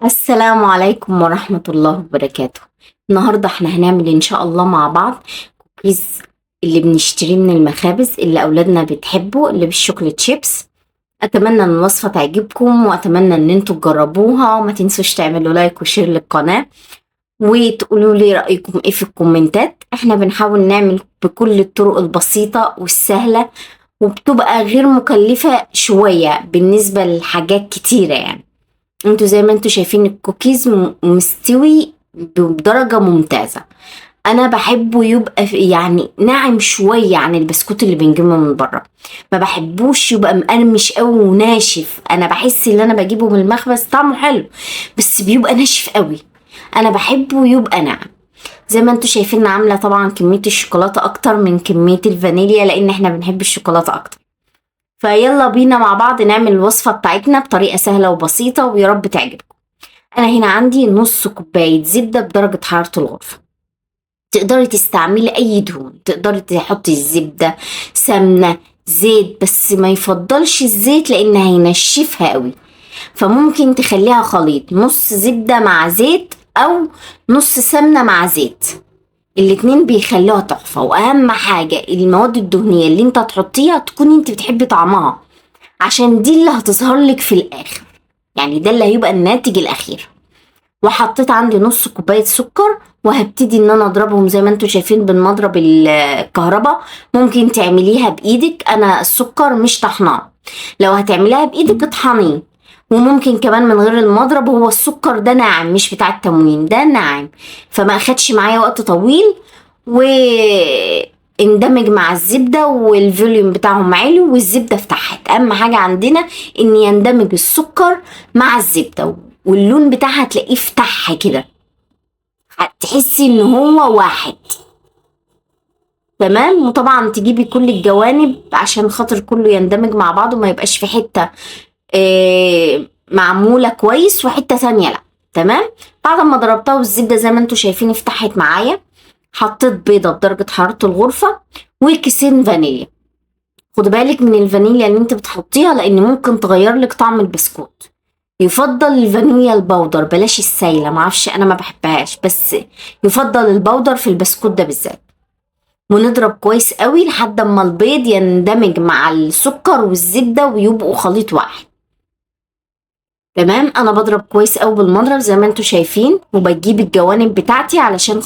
السلام عليكم ورحمة الله وبركاته. النهاردة احنا هنعمل ان شاء الله مع بعض كوكيز اللي بنشتريه من المخابز اللي اولادنا بتحبه، اللي بال chocolate chips. اتمنى ان الوصفة تعجبكم واتمنى ان انتوا تجربوها، وما تنسوش تعملوا like و share للقناة وتقولوا لي رأيكم ايه في الكومنتات. احنا بنحاول نعمل بكل الطرق البسيطة والسهلة وبتبقى غير مكلفة شوية بالنسبة لحاجات كتيرة. يعني انتوا زي ما انتوا شايفين الكوكيز مستوي بدرجة ممتازة. انا بحبه يبقى يعني ناعم شوية عن البسكوت اللي بنجيبه من بره، ما بحبوش يبقى مقرمش قوي وناشف. انا بحس ان انا بجيبه من المخبز طعمه حلو بس بيبقى ناشف قوي، انا بحبه يبقى ناعم. زي ما انتوا شايفين عاملة طبعا كمية الشوكولاتة اكتر من كمية الفانيليا لان احنا بنحب الشوكولاتة اكتر. فيلا بينا مع بعض نعمل الوصفة بتاعتنا بطريقة سهلة وبسيطة ويا رب تعجبكم. انا هنا عندي نص كوباية زبدة بدرجة حرارة الغرفة. تقدري تستعملي اي دهون، تقدري تحطي الزبدة، سمنة، زيت، بس ما يفضلش الزيت لان هينشفها قوي، فممكن تخليها خليط نص زبدة مع زيت او نص سمنة مع زيت، الاتنين بيخلوها تحفة. واهم حاجة المواد الدهنية اللي انت هتحطيها تكون انت بتحبي طعمها، عشان دي اللي هتظهر لك في الاخر، يعني ده اللي هيبقى الناتج الاخير. وحطيت عندي نص كوباية سكر، وهبتدي ان انا اضربهم زي ما انتم شايفين بالمضرب الكهرباء. ممكن تعمليها بايدك، انا السكر مش طحناه، لو هتعمليها بايدك اطحنيه، وممكن كمان من غير المضرب. هو السكر ده ناعم مش بتاع التموين، ده ناعم، فما اخدش معايا وقت طويل واندمج مع الزبدة وال volume بتاعهم عالي والزبدة فتحت. اهم حاجة عندنا ان يندمج السكر مع الزبدة واللون بتاعها تلاقيه فتح كده، هتحسي ان هو واحد. تمام. وطبعا تجيبي كل الجوانب عشان خاطر كله يندمج مع بعضه، ما يبقاش في حتة معمولة كويس وحتة ثانية لا. تمام. بعد ما ضربتها والزبدة زي ما انتوا شايفين افتحت معايا، حطيت بيضة بدرجة حرارة الغرفة وكيسين فانيليا. خد بالك من الفانيليا اللي انت بتحطيها لان ممكن تغير لك طعم البسكوت. يفضل الفانيليا ال powder، بلاش السايلة، معرفش انا ما بحبهاش، بس يفضل ال powder في البسكوت ده بالذات. ونضرب كويس قوي لحد اما البيض يندمج مع السكر والزبدة ويبقوا خليط واحد. تمام. انا بضرب كويس قوي بالمضرب زي ما انتوا شايفين، وبجيب الجوانب بتاعتي علشان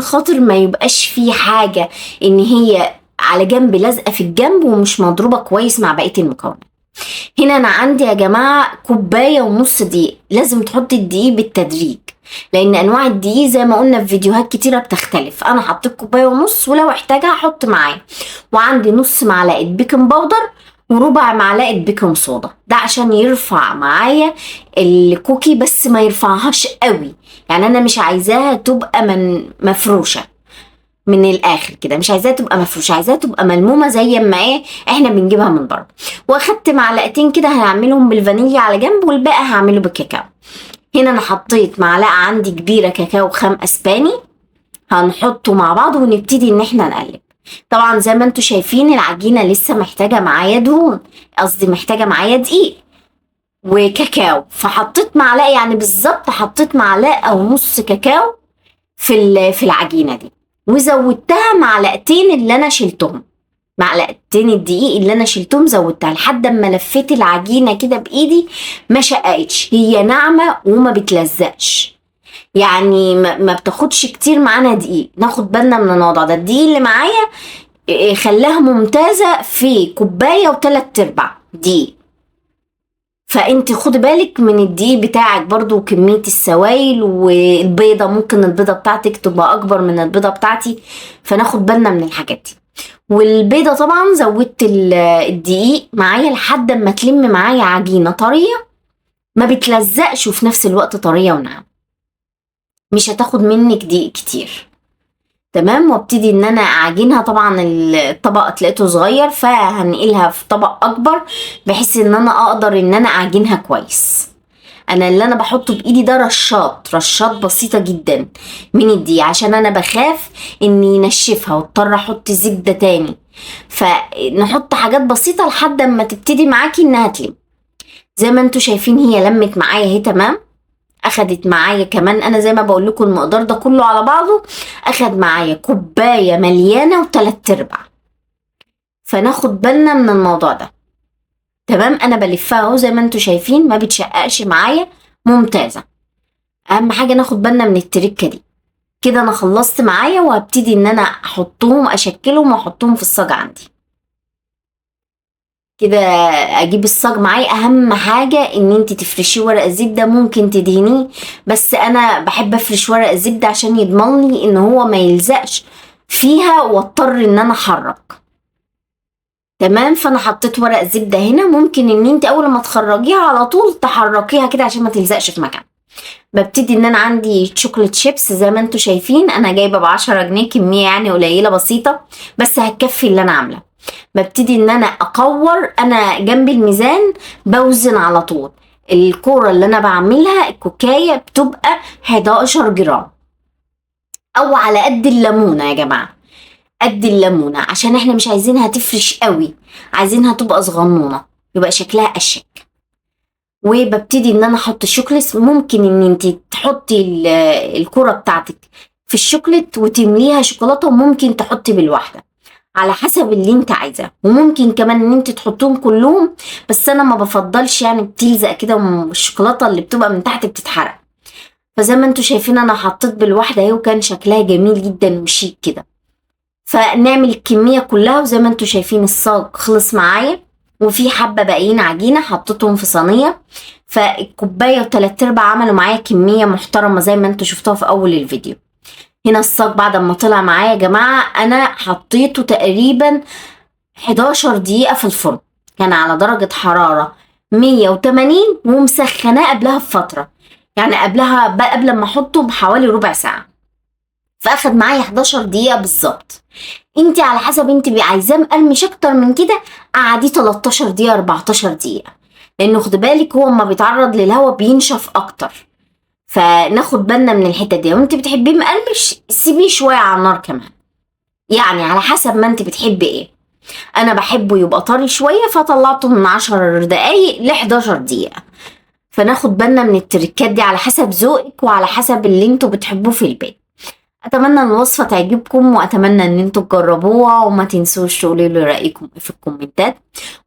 خاطر ما يبقاش في حاجة ان هي على جنب لازقة في الجنب ومش مضروبة كويس مع بقية المكونات. هنا انا عندي يا جماعة كوباية ونص دقيق. لازم تحطي الدقيق بالتدريج لان انواع الدقيق زي ما قلنا في فيديوهات كتيرة بتختلف. انا حطيت كوباية ونص ولو احتاجها هحط معاه. وعندي نص معلقة baking powder وربع معلقة baking soda، ده عشان يرفع معايا ال cookie بس ما يرفعهاش قوي، يعني انا مش عايزاها تبقى من مفروشة من الاخر كده، مش عايزاها تبقى مفروشة، عايزاها تبقى ملمومة زي ما ايه احنا بنجيبها من بره. واخدت معلقتين كده هعملهم بالفانيليا على جنب والباقي هعمله بالكاكاو. هنا انا حطيت معلقة عندي كبيرة كاكاو خام اسباني، هنحطه مع بعض ونبتدي ان احنا نقلب. طبعا زي ما انتوا شايفين العجينة لسه محتاجة معايا دهون، قصدي محتاجة معايا دقيق وكاكاو، فحطيت معلقة، يعني بالظبط حطيت معلقة ونص كاكاو في العجينة دي، وزودتها معلقتين اللي انا شلتهم، معلقتين الدقيق اللي انا شلتهم زودتها لحد اما لفيت العجينة كده بايدي ما شققتش، هي ناعمة وما بتلزقش، يعني ما بتاخدش كتير معانا دقيق. ناخد بالنا من الموضوع ده. الدقيق اللي معايا خلاها ممتازة في كوباية وتلات ارباع دقيق، فانت خدي بالك من الدقيق بتاعك برضو وكمية السوائل والبيضة، ممكن البيضة بتاعتك تبقى اكبر من البيضة بتاعتي، فناخد بالنا من الحاجات دي. والبيضة طبعا زودت الدقيق معايا لحد اما تلم معايا عجينة طرية ما بتلزقش وفي نفس الوقت طرية وناعمة، مش هتاخد منك دقيق كتير. تمام. وابتدي ان انا اعجنها. طبعا الطبق لقيته صغير فهنقلها في طبق اكبر بحيث ان انا اقدر ان انا اعجنها كويس. انا اللي انا بحطه بايدي ده رشات، رشات بسيطة جدا من الدقيق عشان انا بخاف اني ينشفها واضطر احط زبدة تاني، فنحط حاجات بسيطة لحد اما تبتدي معاكي انها تلم. زي ما انتوا شايفين هي لمت معايا اهي، تمام. اخدت معايا كمان، انا زي ما بقول لكم المقدار ده كله على بعضه اخد معايا كوباية مليانة وتلات ارباع. فناخد بالنا من الموضوع ده، تمام. انا بلفها اهو زي ما انتوا شايفين، ما بتشققش معايا، ممتازة. اهم حاجة ناخد بالنا من التركة دي. كده انا خلصت معايا، وهبتدي ان انا احطهم، اشكلهم واحطهم في الصاج عندي. كده اجيب الصاج معايا. اهم حاجة ان انت تفرشيه ورق زبدة، ممكن تدهنيه، بس انا بحب افرش ورق زبدة عشان يضمن لي ان هو ما يلزقش فيها واضطر ان انا احرك، تمام. فانا حطيت ورق زبدة هنا. ممكن ان انت اول ما تخرجيها على طول تحركيها كده عشان ما تلزقش في مكان. ببتدي ان انا عندي chocolate chips زي ما انتوا شايفين، انا جايبه ب10 جنيه، كمية يعني قليله بسيطة بس هتكفي اللي انا عاملاه. ببتدي ان انا اكور، انا جنب الميزان بوزن على طول. الكورة اللي انا بعملها الكوكايه بتبقى 11 جرام او على قد الليمونه يا جماعة، قد الليمونه، عشان احنا مش عايزينها تفرش قوي، عايزينها تبقى صغنونه يبقى شكلها اشيك. وببتدي ان انا احط الشوكليت. ممكن ان انت تحطي الكرة بتاعتك في الشوكليت وتمليها شوكولاتة، وممكن تحطي بالواحده على حسب اللي انت عايزاه، وممكن كمان ان انت تحطهم كلهم، بس انا ما بفضلش، يعني بتلزق كده والشوكولاته اللي بتبقى من تحت بتتحرق. فزي ما انتوا شايفين انا حطيت بالواحده اهي، وكان شكلها جميل جدا وشيك كده. فنعمل الكمية كلها، وزي ما انتوا شايفين الصاج خلص معايا، وفي حبه باقيين عجينه حطيتهم في صينية. فالكوبايه وتلات ارباع عملوا معايا كمية محترمه زي ما انتوا شفتوها في اول الفيديو. هنا الصاج بعد ما طلع معايا يا جماعة انا حطيته تقريبا 11 دقيقة في الفرن، كان على درجه حرارة 180 ومسخناه قبلها بفترة، يعني قبلها قبل ما احطه بحوالي ربع ساعة، فاخد معايا 11 دقيقة بالظبط. انت على حسب انت عايزاه مقرمش اكتر من كده قعديه 13 دقيقة 14 دقيقة، لانه خد بالك هو اما بيتعرض للهواء بينشف اكتر، فناخد بالنا من الحتة دي. وانت بتحبيه مقرمش سيبيه شوية على النار كمان، يعني على حسب ما انت بتحبي ايه. انا بحبه يبقى طري شوية فطلعته من 10 دقايق ل 11 دقيقة. فناخد بالنا من التركات دي على حسب ذوقك وعلى حسب اللي انتوا بتحبوه في البيت. اتمنى ان الوصفة تعجبكم، واتمنى ان انتوا تجربوها، وما تنسوش تقولوا لي رايكم في الكومنتات.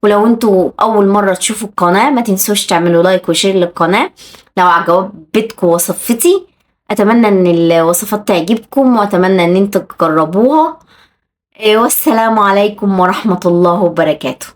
ولو انتوا اول مرة تشوفوا القناة ما تنسوش تعملوا like و share للقناة لو عجبتكم وصفتي. اتمنى ان الوصفات تعجبكم، واتمنى ان انتوا تجربوها. والسلام عليكم ورحمة الله وبركاته.